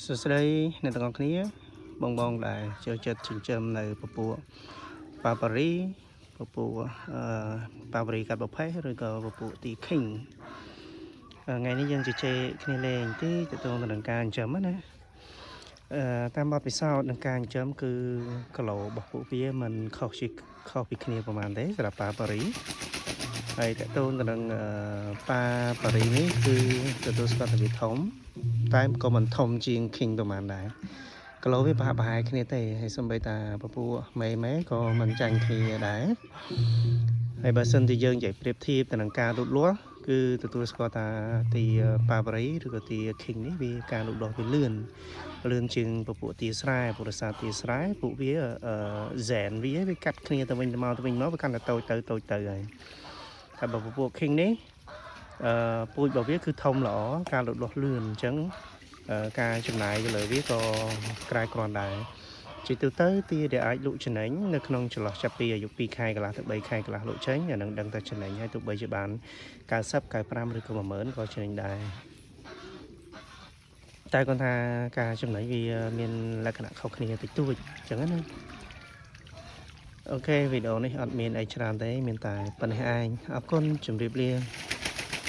សួស្តីអ្នកទាំងអស់គ្នាបងបងដែលចូលចិត្តចិញ្ចឹមនៅពពួកប៉ាប៉ារីពពួកអឺប៉ាប៉ារីកាត់ប្រផេះឬក៏ពពួកទី King ថ្ងៃនេះយើងជជែកគ្នាលេងទីទៅទៅនឹងការចិញ្ចឹមណាតាមបទពិសោធន៍នឹងការចិញ្ចឹមគឺគីឡូរបស់ពួកវាមិនខុសជាខុសពីគ្នាប្រហែលទេសម្រាប់ប៉ាប៉ារីហើយតទៅទៅនឹងប៉ាប៉ារីនេះគឺទទួលស្គាល់ថាវាធំ តែក៏មិនធំជាង King ប្រហែលដែរគីឡូវាប្រហាក់ប្រហែលគ្នាទេហើយសំបីតាពពួកមេមេក៏មិនចាញ់គ្នាដែរហើយបើសិនជាយើងនិយាយប្រៀបធៀបទៅនឹងការលូតលាស់គឺទទួលស្គាល់ថាទាប៉ាវរីឬក៏ទា King នេះវាការលូតលាស់វាលឿនលឿនជាងពពួកទាស្រែព្រោះដោយសារទាស្រែពួកវាអឺហ្សែនវាវាកាត់គ្នាទៅវិញទៅមកទៅវិញមកវាកាន់តែតូចទៅតូចទៅហើយតែបើពពួក King នេះពូជរបស់វាគឺធំល្អការលូតលាស់លឿនអញ្ចឹងការចំណាយទៅលើវាក៏ក្រែគ្រាន់ដែរជាទូទៅទាដែលអាចលក់ចំណេញនៅក្នុងចន្លោះចាប់ពីអាយុ2ខែកន្លះទៅ3ខែកន្លះលក់ចេញអានឹងដឹងតែចំណេញហើយទោះបីជាបាន90 95ឬក៏10000ក៏ចំណេញដែរតែគាត់ថាការចំណេញវាមានលក្ខណៈខុសគ្នាតិចតួចអញ្ចឹងណាOK វីដេអូនេះអត់មានអីច្រើនទេមានតែប៉ុណ្ណេះឯងអរគុណជម្រាបលា។